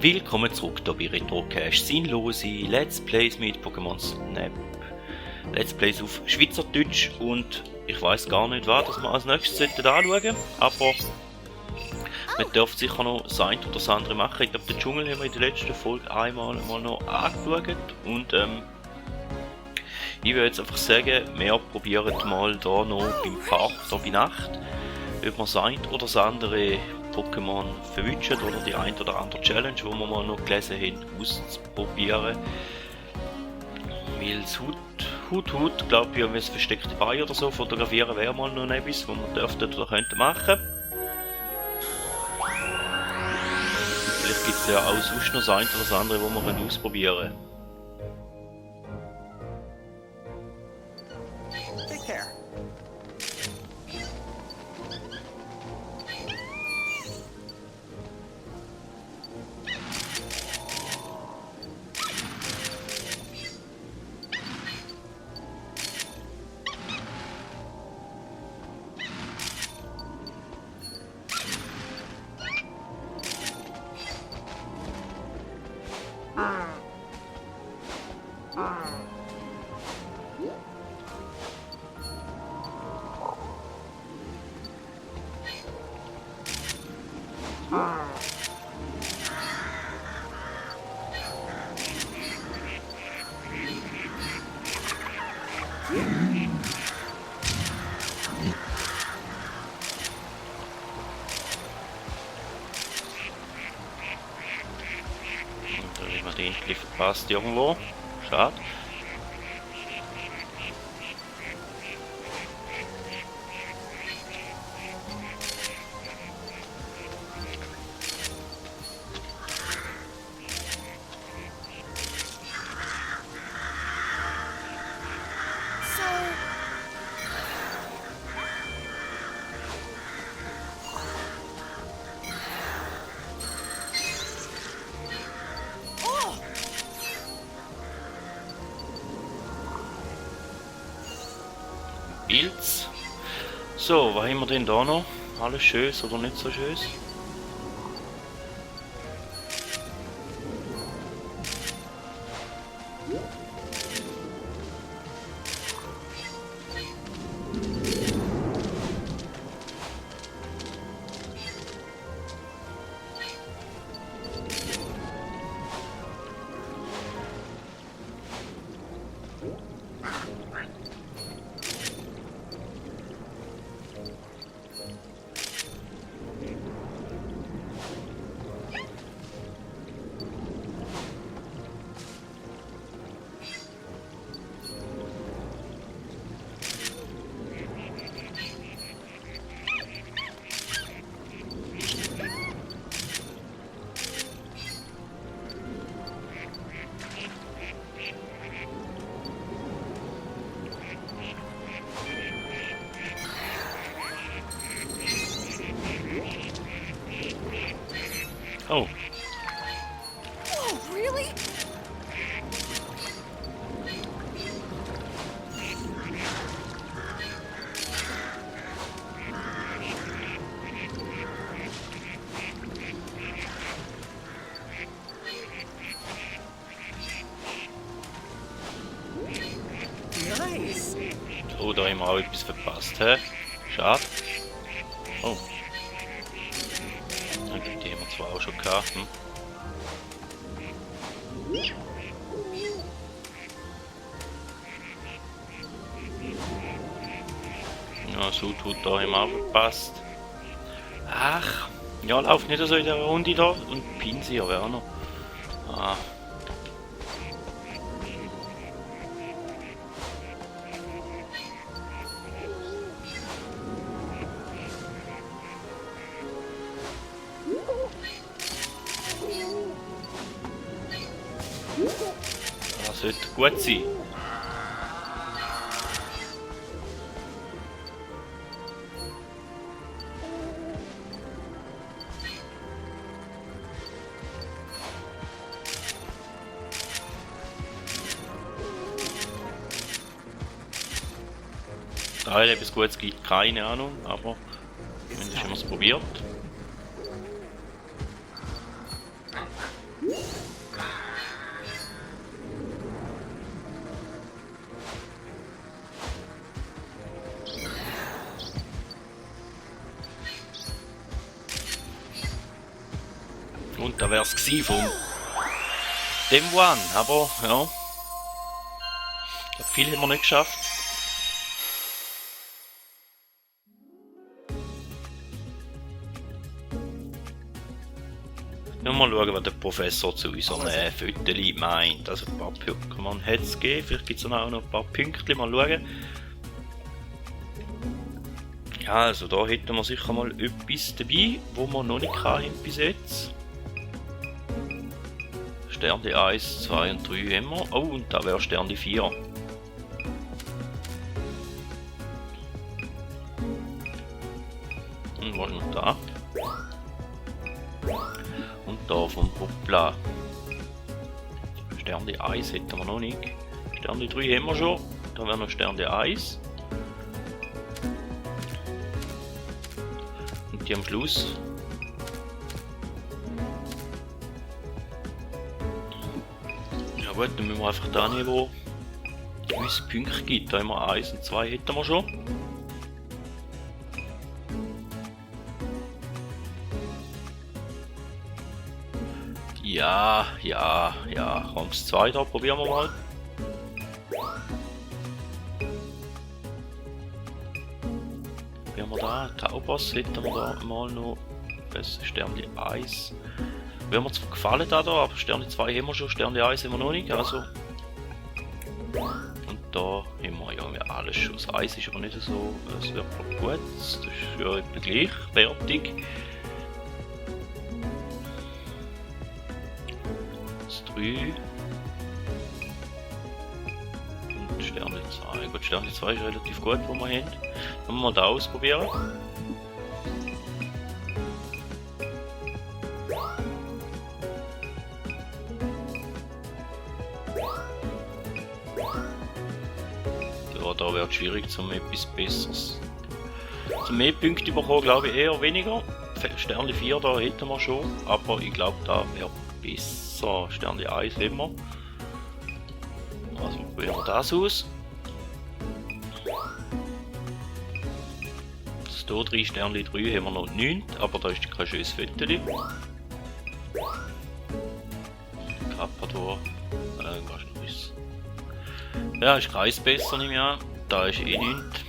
Willkommen zurück hier bei Retrocache. Sinnlose Let's Plays mit Pokémon Snap. Let's Plays auf Schweizerdeutsch und ich weiß gar nicht, was das wir als nächstes anschauen sollten, aber man darf sicher noch das eine oder das andere machen. Ich glaube, den Dschungel haben wir in der letzten Folge einmal noch angeschaut und ich würde jetzt einfach sagen, wir probieren mal hier noch beim Park so bei Nacht, ob wir das eine oder das andere Pokémon verwünschen oder die ein oder andere Challenge, die wir mal noch gelesen haben, auszuprobieren. Weil das Hut, glaube ich, wenn wir das versteckte Bein oder so fotografieren, wäre mal noch etwas, was wir dürften oder könnten machen. Vielleicht gibt es ja auch sonst noch das eine oder das andere, das wir ausprobieren können. Take care. Den verpasst irgendwo. Schade. Pilz. So, was haben wir denn da noch? Alles Schönes oder nicht so Schönes? Oh. Oh, really? Nice. Oh, da haben wir auch etwas verpasst, hä? Schade. Oh. Okay, die haben wir zwar auch schon gehabt, hm? Ja, so tut da haben wir auch verpasst. Ach, ja, lauf nicht so in der Runde da und Pinsy aber auch noch. Ah. Das sollte gut sein. Da etwas Gutes gibt, keine Ahnung, aber zumindest haben wir es probiert. Und da wär's gsi von dem One, aber ja. Ich glaube, viel haben wir nicht geschafft. Mal schauen, was der Professor zu unseren Fotos meint. Also ein paar Pokémon hätte es gegeben, vielleicht gibt es auch noch ein paar Pünktchen, mal schauen. Ja, also da hätten wir sicher mal etwas dabei, wo wir noch nicht hatten bis jetzt. Sterne 1, 2 und 3 haben wir. Oh, und da wäre Sterne 4. Und was ist noch da? Und da vom Hoppla. Sterne 1 hätten wir noch nicht. Sterne 3 haben wir schon. Da wäre noch Sterne 1. Und die am Schluss. Ja gut, dann müssen wir einfach da nehmen, wo es Punkte gibt. Da haben wir 1 und 2 hätten wir schon. Ja. Rangs 2 da, probieren wir mal. Probieren wir da, Taubas hätten wir da mal noch. Das ist Sterne 1. Wäre mir zwar gefallen da, aber Sterne 2 haben wir schon, Sterne 1 haben wir noch nicht, also. Und da haben wir ja alles schon. Das 1 ist aber nicht so, es wird gut, das ist ja etwa gleichwertig. 3 und Sterne 2. Gut, Sterne 2 ist relativ gut, wo wir haben. Dann wir mal da ausprobieren. Ja, da wird es schwierig, zum etwas Besseres. Zum mehr Punkte bekommen, glaube ich eher weniger. Sterne 4 da hätten wir schon, aber ich glaube, da wäre besser. Sterne 1 haben wir. Also probieren wir das aus. Das hier 3 Sterne 3 haben wir noch 9, aber da ist kein schönes Foto. Kappador. Ja, ist keins besser, nehme ich an. Da ist eh nichts.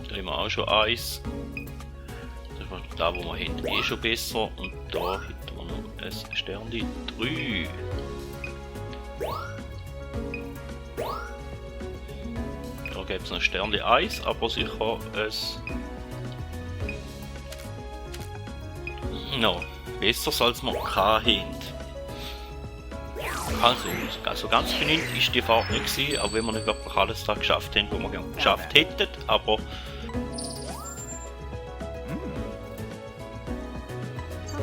Da haben wir auch schon 1. Da wo wir haben, eh schon besser. Und da hätten wir noch ein Sterne 3. Da gibt es noch Sterne 1, aber sicher es. No, besser als wir hatten. Also ganz benannt ist die Fahrt nicht gewesen, auch wenn wir nicht wirklich alles da geschafft haben, was wir gerne geschafft hätten, aber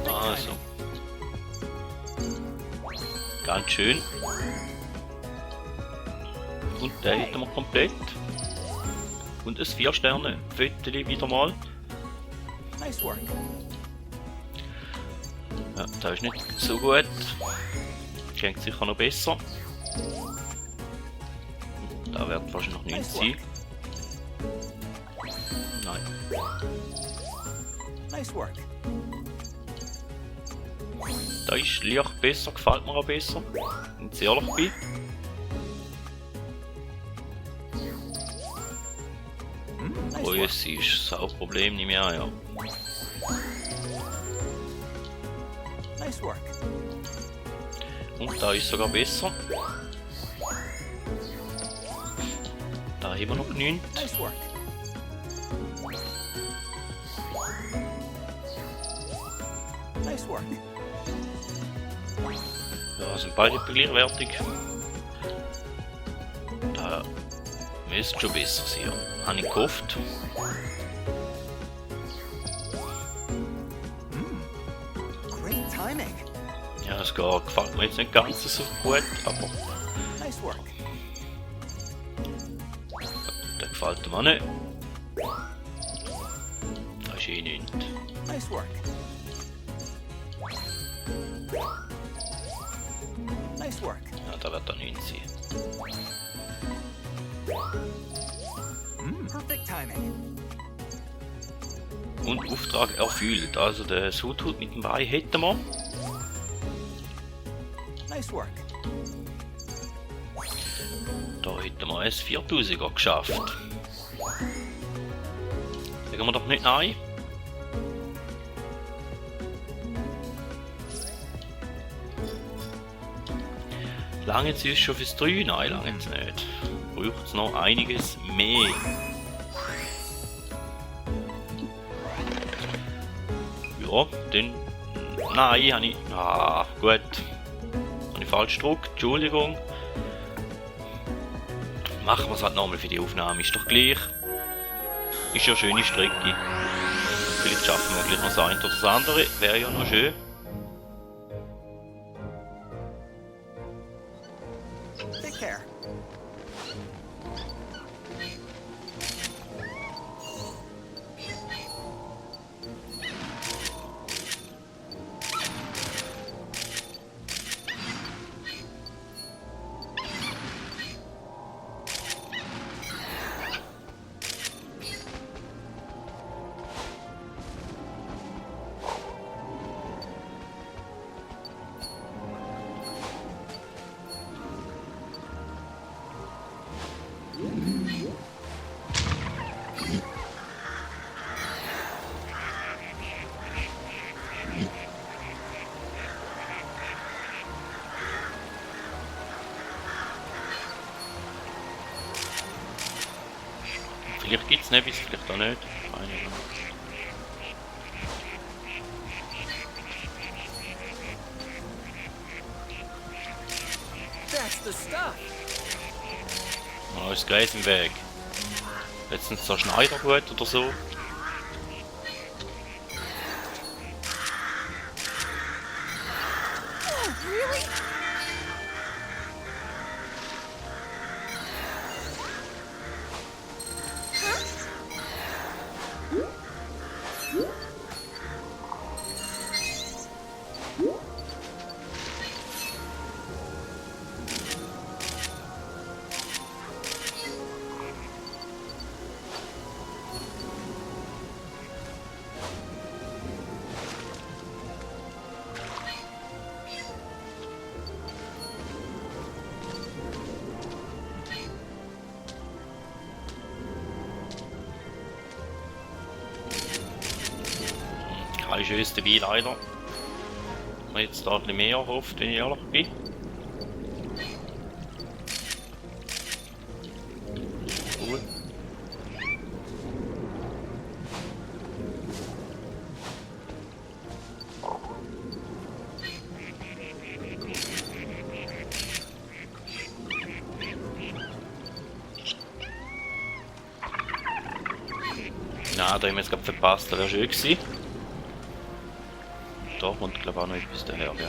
also ganz schön. Und den hätten wir komplett. Und ein 4 Sterne Foto wieder mal. Ja, das ist nicht so gut. Geht sicher noch besser. Da wird wahrscheinlich noch nichts sein. Nein. Da ist leicht besser, gefällt mir auch besser. Wenn ich ehrlich bin. Oh, es ist ein Problem nicht mehr, ja. Und da ist sogar besser. Da haben wir noch genügend. Ja, sind beide gleichwertig. Da müsste schon besser sein. Habe ich gehofft. Ja, das gefällt mir jetzt nicht ganz so gut, aber der gefällt mir nicht. Das ist eh nicht. Ja, da wird dann nicht sein. Und Auftrag erfüllt. Also der Suthut mit dem Bein hätten wir. Nice work. Da hätten wir es 4000er geschafft. Legen wir doch nicht nein. Lange es uns schon fürs 3? Nein, lange es nicht. Braucht es noch einiges mehr. Ja, dann... Nein, habe ich... Ah, gut. Habe ich falsch gedruckt, Entschuldigung. Machen wir es halt nochmal für die Aufnahme, ist doch gleich. Ist ja eine schöne Strecke. Vielleicht schaffen wir gleich noch das eine oder das andere, wäre ja noch schön. Take care. Vielleicht gibt es Nebis, vielleicht auch nicht. Keine Ahnung. That's the stuff. Oh, ist Gleis im Weg. Jetzt sind es so Schneider gut oder so. Really? Kein schönes dabei leider. Ich habe jetzt da ein bisschen mehr erhofft, wenn ich ehrlich bin. Cool. Na, da haben wir jetzt gerade verpasst, das wäre schön gewesen. Da kommt glaube ich auch noch etwas daher, ja.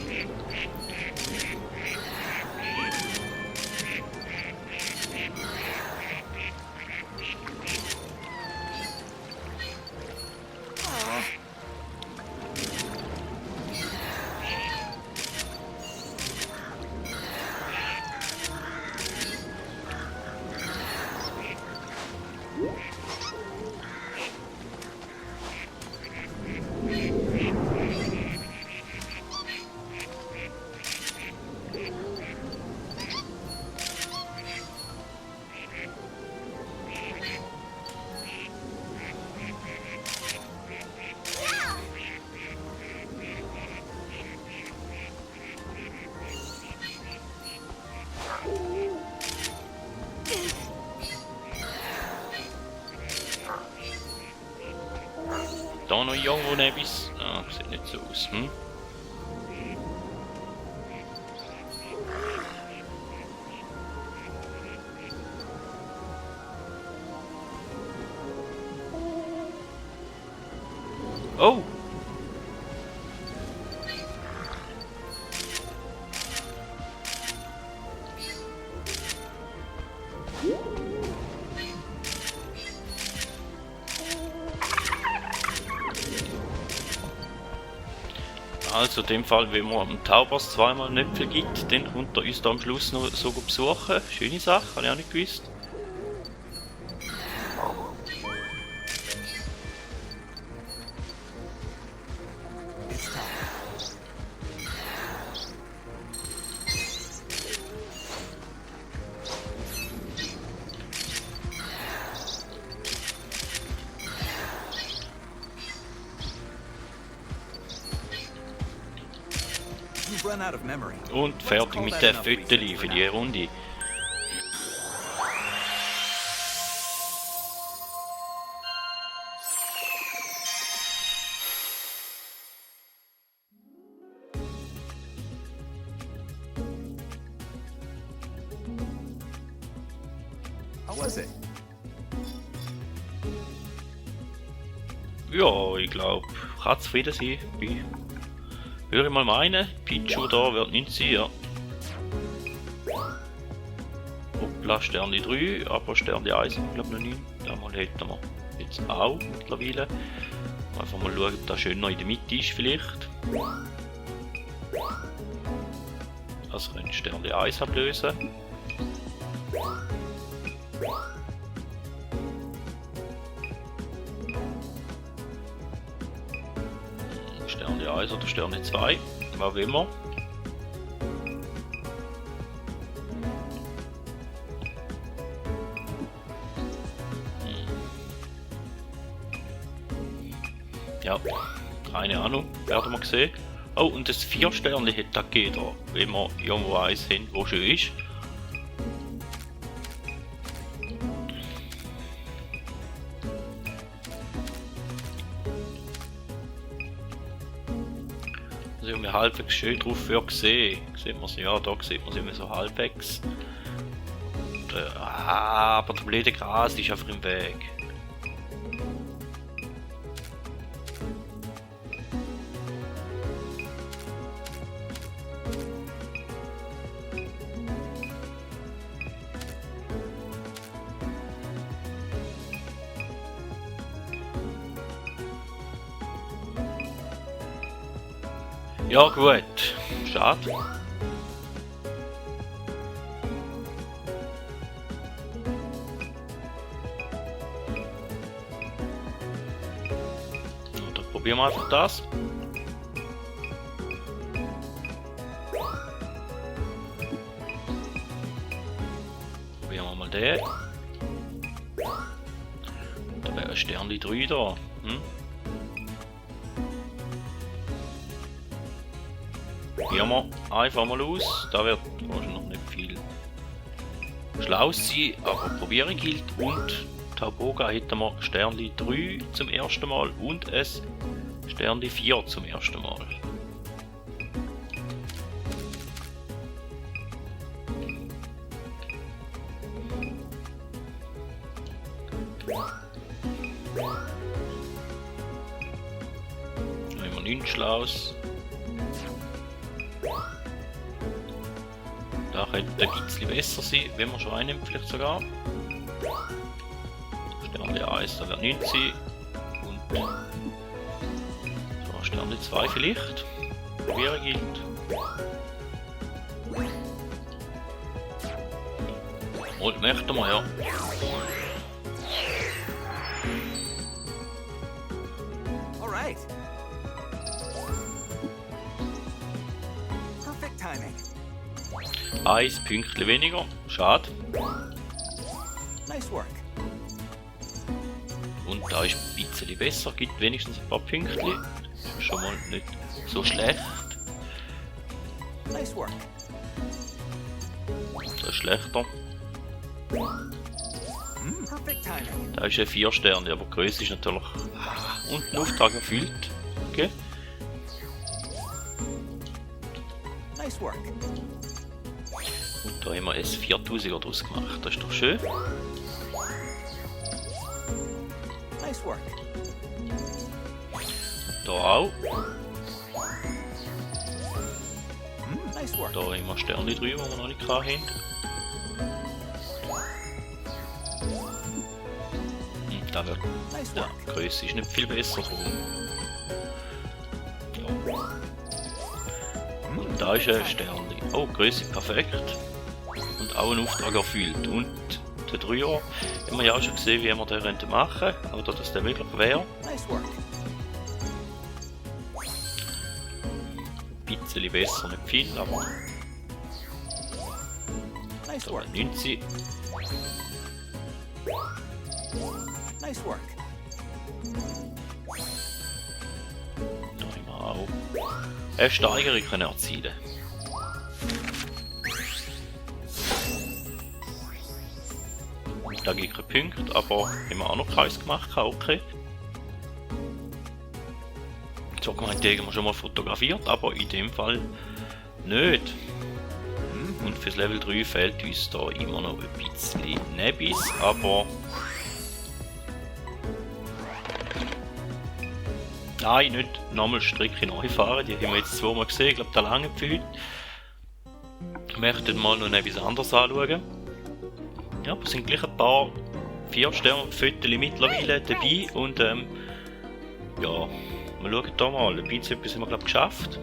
Da noch irgendwo etwas? Ah, sieht nicht so aus. Hm? Oh! Also in dem Fall, wenn man am Taubers zweimal Nöpfel gibt, dann kommt er uns da am Schluss noch so besuchen. Schöne Sache, habe ich auch nicht gewusst. run out of memory. Und fertig mit der Fotos für die Runde. How was it? Ja, ich glaube, kann zufrieden sein. Würde ich mal meinen, Pichu da wird nicht sein, ja. Hoppla, Sterne 3, aber Sterne 1 ich glaube noch nicht. Da mal hätten wir jetzt auch mittlerweile. Einfach mal schauen, ob das schön noch in der Mitte ist vielleicht. Das könnte Sterne 1 ablösen. Sterne 1 oder Sterne 2, was will man. Ja, keine Ahnung, werden wir sehen. Oh, und das 4 Sterne hätte da gegeben, wenn wir irgendwo eins haben, wo schön ist. Also wir halbwegs schön drauf für gesehen. Sieht man es, ja, da sieht man es immer so halbwegs. Und, aber der blöde Gras ist einfach im Weg. Ja gut, schade. Dann probieren wir einfach das. Probieren wir mal den. Da wäre ein Sternli 3 da. Probieren wir einfach mal aus. Da wird wahrscheinlich noch nicht viel schlau sein, aber probieren gilt. Und Tauboga hätten wir Sternli 3 zum ersten Mal und es Sternli 4 zum ersten Mal. Dann haben wir nichts Schlaues. Da könnte ein bisschen besser sein, wenn man schon einnimmt, vielleicht sogar. Sterne 1, da wird nichts sein. Und so, Sterne 2 vielleicht. Probieren gilt. Und möchten wir, ja. Alright. Perfect timing. 1 Pünktchen weniger, schade. Nice work. Und da ist ein bisschen besser, gibt wenigstens ein paar Pünktchen. Das ist schon mal nicht so schlecht. Nice work. Das ist schlechter. Perfect timing. Da ist ein 4 Sterne, aber die Größe ist natürlich. Und ein Auftrag erfüllt. Okay. Nice work. Und da haben wir ein 4000er draus gemacht, das ist doch schön. Nice work. Da auch. Nice work. Da haben wir Sterne drüber, die wir noch nicht haben. Und da wird. Nice Ja, work. die Größe ist nicht viel besser. Ja. Und da ist ein Sternli. Oh, Größe perfekt. Und auch ein Auftrag erfüllt. Und der 3er haben wir ja auch schon gesehen, wie wir den machen könnten. Oder dass der möglich wäre. Nice work. Ein bisschen besser, nicht viel, aber Nice da work. 90. Nice work. Da haben wir auch eine Steigerung können erzielen. Da gibt es keine Punkte, aber haben wir auch noch keins gemacht, okay. So gemeint, haben wir schon mal fotografiert, aber in dem Fall nicht. Und fürs Level 3 fehlt uns da immer noch ein bisschen Nebis, aber... Nein, nicht nochmal Strecke neu fahren, die haben wir jetzt zweimal gesehen, ich glaube, da lange für heute. Wir möchten mal noch etwas anderes anschauen. Ja, aber es sind gleich ein paar 4-Sterne-Fotos mittlerweile dabei und ja, wir schauen da mal, ein bisschen etwas haben wir glaube geschafft.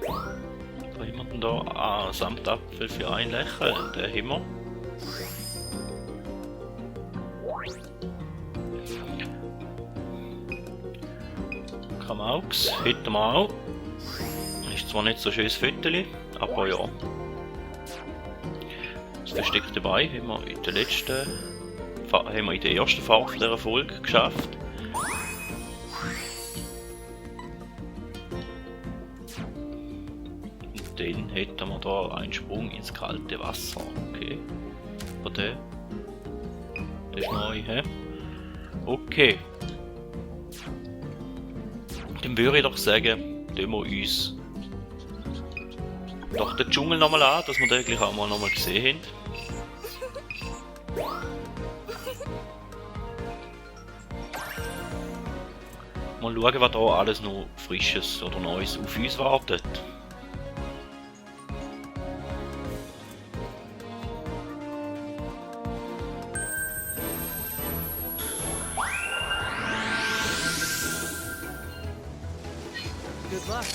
Da haben wir denn da? Ah, Samtapfel für ein Lächeln, den haben wir. Kamaux, hätten wir auch. Ist zwar nicht so schönes Foto, aber ja. Das Versteck dabei haben wir in der ersten Fahrt dieser Folge geschafft. Und dann hätten wir da einen Sprung ins kalte Wasser. Okay. Aber der ist neu, hä? Okay. Dann würde ich doch sagen, tun wir uns doch den Dschungel nochmal an, dass wir den gleich auch mal nochmal gesehen haben. Mal schauen, was da alles noch Frisches oder Neues auf uns wartet. Good luck.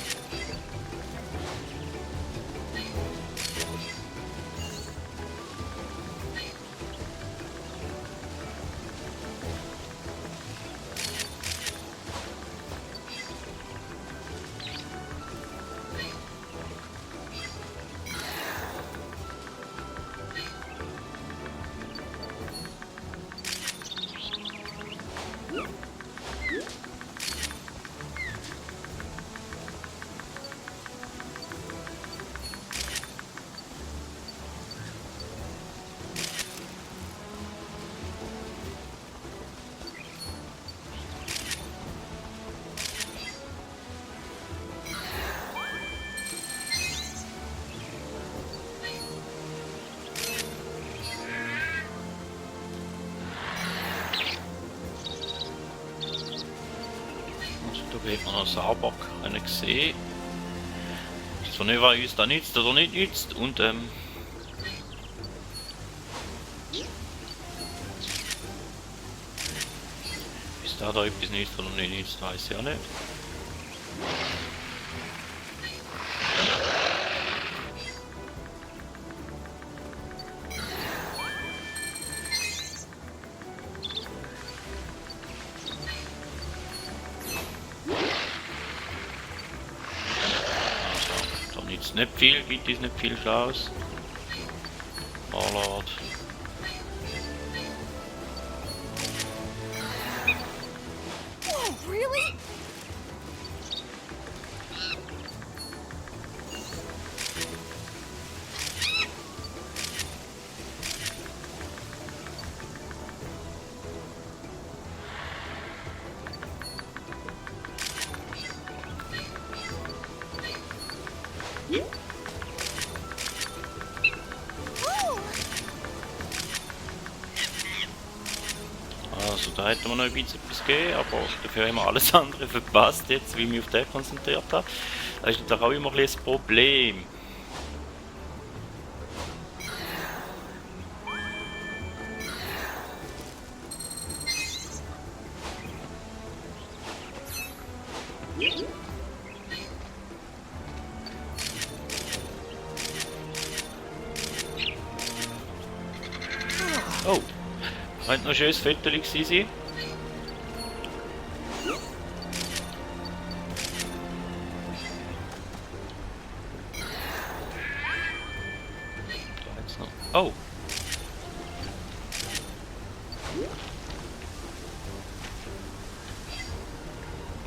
Da hat man noch Saarbock gesehen. So nicht, was uns da nützt oder nicht nützt. Und bis da etwas nützt oder nicht nützt, weiß ich auch nicht. Nicht viel, gibt es nicht viel Schlaues. Warlord. Oh, really? Also da hätten wir noch ein bisschen etwas gegeben, aber dafür haben wir alles andere verpasst jetzt, wie ich mich auf den konzentriert habe. Das ist natürlich auch immer ein bisschen das Problem. Oh, könnte noch ein schönes Foto gewesen sein. Da jetzt noch. Oh!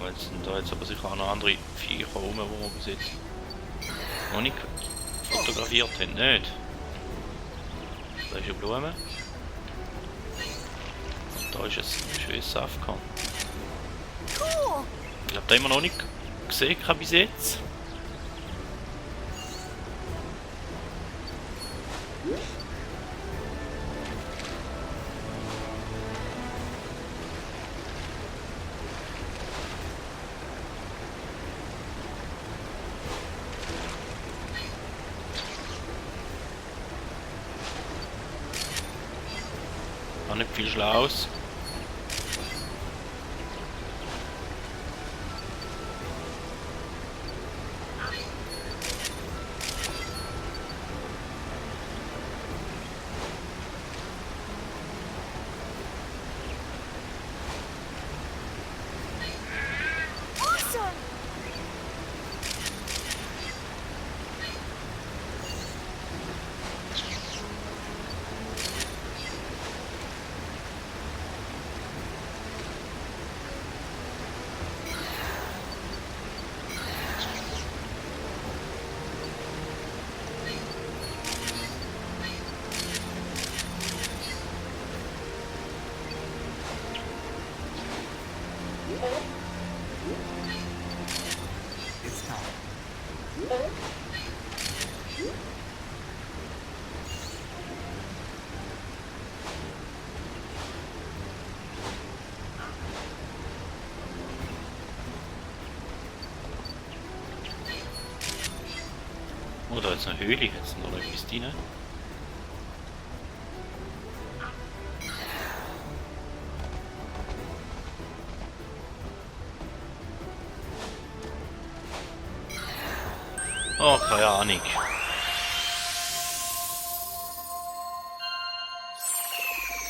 Jetzt sind da jetzt aber sicher auch noch andere Viecher rum, die wir bis jetzt noch nicht fotografiert haben, nicht? da ist eine Blume. Und da ist ein schönes Safkan. Cool. Ich habe den immer noch nicht gesehen bis jetzt. Auch nicht viel Schlaues. Awesome. It's time. Oh, da ist eine Höhle, jetzt sind da noch etwas drin. Oh, keine Ahnung.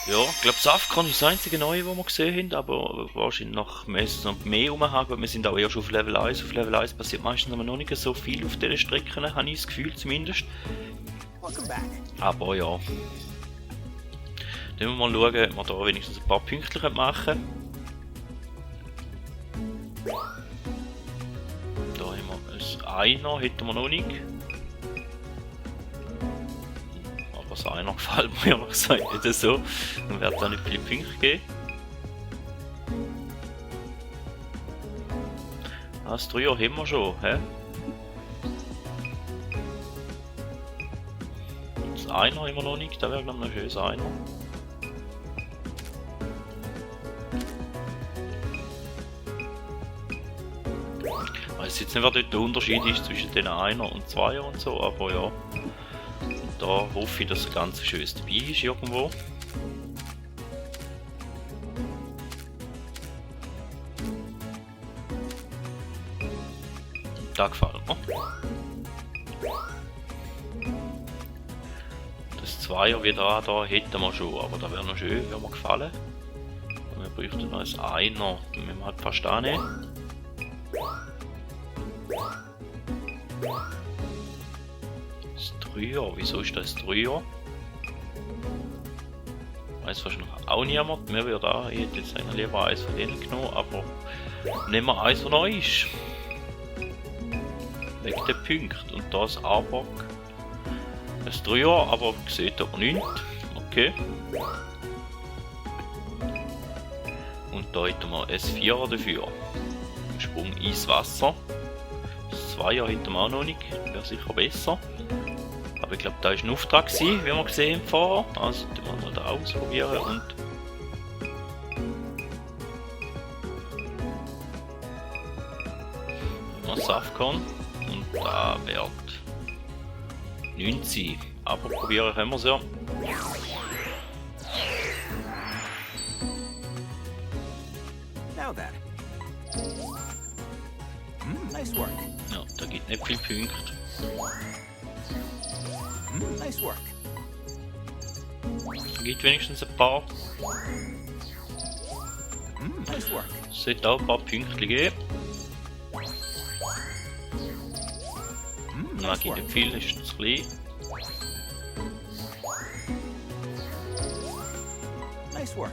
Ja, ich glaube, Safkan ist das einzige Neue, das wir gesehen haben, aber wahrscheinlich noch müssen noch mehr rumhaben, weil wir sind auch eher schon auf Level 1. Auf Level 1 passiert meistens aber noch nicht so viel auf diesen Strecken, habe ich das Gefühl zumindest. Welcome back. Aber ja. Dann müssen wir mal schauen, ob wir da wenigstens ein paar Pünktchen machen können. Da haben wir ein Einer, hätten wir noch nicht. Aber das Einer gefällt mir ehrlich gesagt nicht so. Dann wird es auch nicht viele Punkte geben. Das Dreier haben wir schon, hä? Das Einer haben wir noch nicht, da wäre glaube ich ein schönes Einer. Ich weiß jetzt nicht, was dort der Unterschied ist zwischen den Einer und Zweier und so, aber ja. Und da hoffe ich, dass das Ganze schön dabei ist irgendwo. Da gefällt mir. Das Zweier wieder da hätten wir schon, aber da wäre noch schön, wäre mir gefallen. Wir bräuchten noch ein Einer, wir müssen halt fast annehmen. Das Dreier, wieso ist das Dreier? Weiß wahrscheinlich auch niemand, mir wird auch, ich hätte jetzt eigentlich lieber eins von denen genommen, aber nehmen wir eins, was neu ist. Wegen der Punkte und das Arbok. Das Dreier, aber sieht aber nichts. Okay. Und da hätten wir ein Vierer dafür. Sprung ins Wasser. Das Zweier hätten wir auch noch nicht, wäre sicher besser. Aber ich glaube, da war ein Auftrag, wie wir gesehen haben vorher. Also wir mal da ausprobieren und noch Safkan. Und da wird 90. Aber probieren können wir es ja. Now then. Nice work. Ja, da gibt nicht viele Punkte. Nice work. Da gibt wenigstens ein paar. Nice work. Es sollte auch ein paar Punkte geben. Nein, Nice gibt work. nicht viel, ist zu klein. Nice work.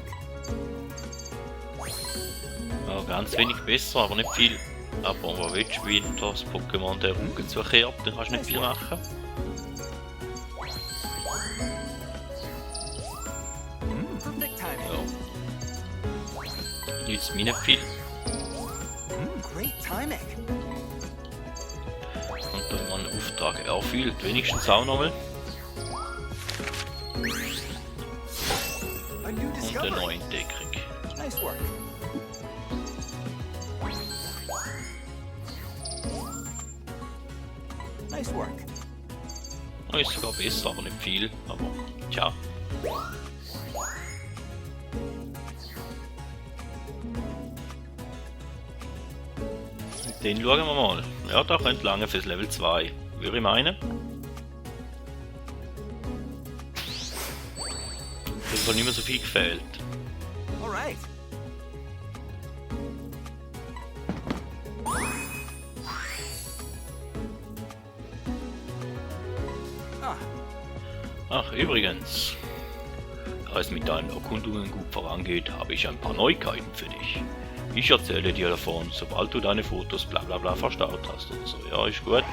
Ja, ganz wenig besser, aber nicht viel. Aber was willst du, wenn das Pokémon der Rücken zukehrt, dann kannst du nicht viel machen. Nützt mir nicht viel. Great timing. Und da haben wir einen Auftrag erfüllt. Wenigstens auch nochmal. A new Und eine discovery. neue Entdeckung. Nice work. Nice work. Ist sogar besser, aber nicht viel. Aber tja. Den schauen wir mal. Ja, da könnte lange fürs Level 2. Würde ich meinen. Das hat nicht mehr so viel gefehlt. All right. Ah, Ach, übrigens. Da es mit deinen Erkundungen gut vorangeht, habe ich ein paar Neuigkeiten für dich. Ich erzähle dir davon, sobald du deine Fotos bla bla bla verstaut hast oder so. Ja, ist gut.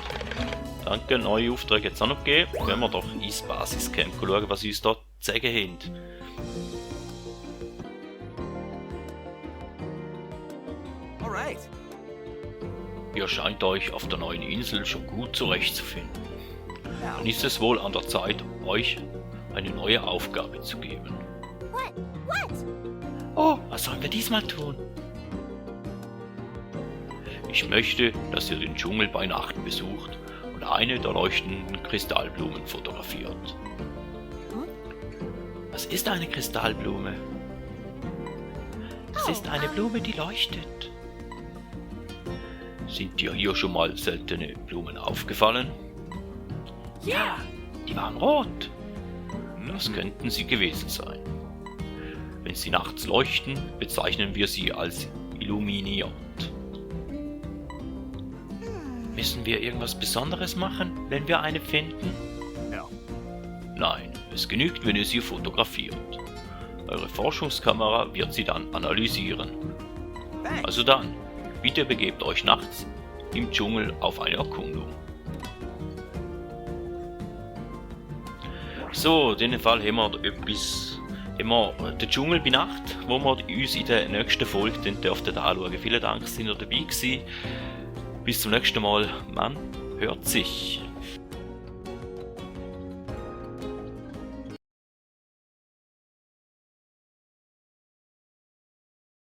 Danke, neue Aufträge jetzt auch noch geben. Können wir doch ins Basiscamp schauen, was sie uns da zu sagen haben. all right. Ihr scheint euch auf der neuen Insel schon gut zurechtzufinden. Now, Dann ist es wohl an der Zeit, euch eine neue Aufgabe zu geben. What? What? Oh, was sollen wir diesmal tun? Ich möchte, dass ihr den Dschungel bei Nacht besucht und eine der leuchtenden Kristallblumen fotografiert. Was ist eine Kristallblume? Es ist eine Blume, die leuchtet. Sind dir hier schon mal seltene Blumen aufgefallen? Ja, die waren rot. Das könnten sie gewesen sein. Wenn sie nachts leuchten, bezeichnen wir sie als illuminiert. Müssen wir irgendwas Besonderes machen, wenn wir eine finden? no. Nein, es genügt, wenn ihr sie fotografiert. Eure Forschungskamera wird sie dann analysieren. Thanks. Also dann, bitte begebt euch nachts im Dschungel auf eine Erkundung. So, in dem Fall haben wir den Dschungel bei Nacht, wo wir uns in der nächsten Folge dann dürften anschauen. Vielen Dank, dass ihr dabei gewesen. Bis zum nächsten Mal. Man hört sich.